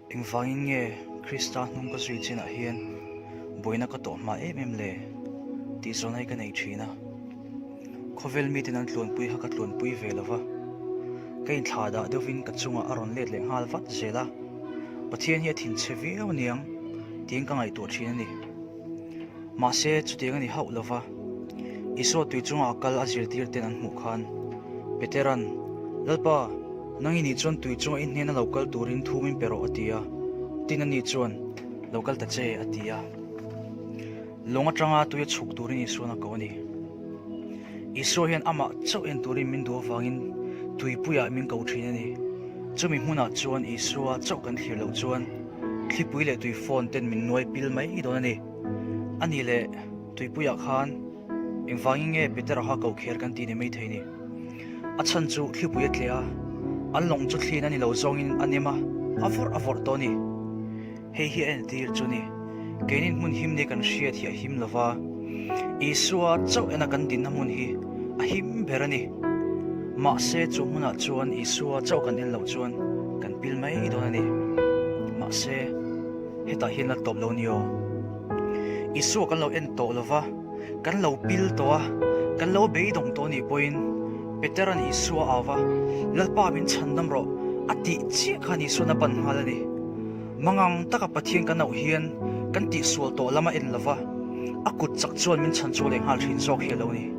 Engvangin nge Krista hnung ka zui chinah hian buaina ka tawh hma em em le? tih zawhna hi ka nei thin a. Khawvel miten an tluanpui kha ka tluanpui ve lo va, ka inthlah dah deuhvin ka chungah a rawn let leh nghal vat zel a, Pathian hi a thinchhe viau aniang tiin ka ngaihtuah thin a ni. Mahse, chutiang a ni hauh lo va. Isua tui chunga a kal a zirtir ten an hmuh khan, Petera'n, Lalpa, nang i nih chuan tui chunga i hnena lo kal turin thu min pe rawh, a ti a. Tin, ani chuan, Lo kal ta che, a ti a. Lawng atanga tui a chhuk turin Isua'n a ko a ni. Isua hian amah chauh en turin min duh avangin tuipuiah min ko thin a ni. Chumi hmunah chuan Isua chauh kan thlir loh chuan thlipui leh tui phone ten min nuai pil mai dawn a ni. A nih leh tuipuiah khan engvangin nge Petera kha ko kher kan tih ni mai thei ni? A chhan chu thlipui a tleh a, an lawng chu thliin a ni lo zawngin a nem a, a vawrh a vawrh tawh a ni. Hei hi a entir chu ni, keinin hmun him nia kan hriat hi a him lo va, Isua chauh ena kan dinna hmun hi a him ber a ni. Mahse chu hmunah chuan Isua chauh kan en loh chuan kan pil mai dawn a ni. Mahse, hetah hian la tawp lo ni aw. Isua kan lo en tawh lo va, kan lo pil tawh a, kan lo beidawng tawh nih pawhin Petera'n Isua au va, Lalpa min chhandam rawh, a tih chiah khan Isua'n a pan nghal a ni. Mangang taka Pathian kan auh hian kan tihsual tawh lam a en lo va, a kut chak chuan min chhan chhuak leh nghal thin zawk hi a lo ni.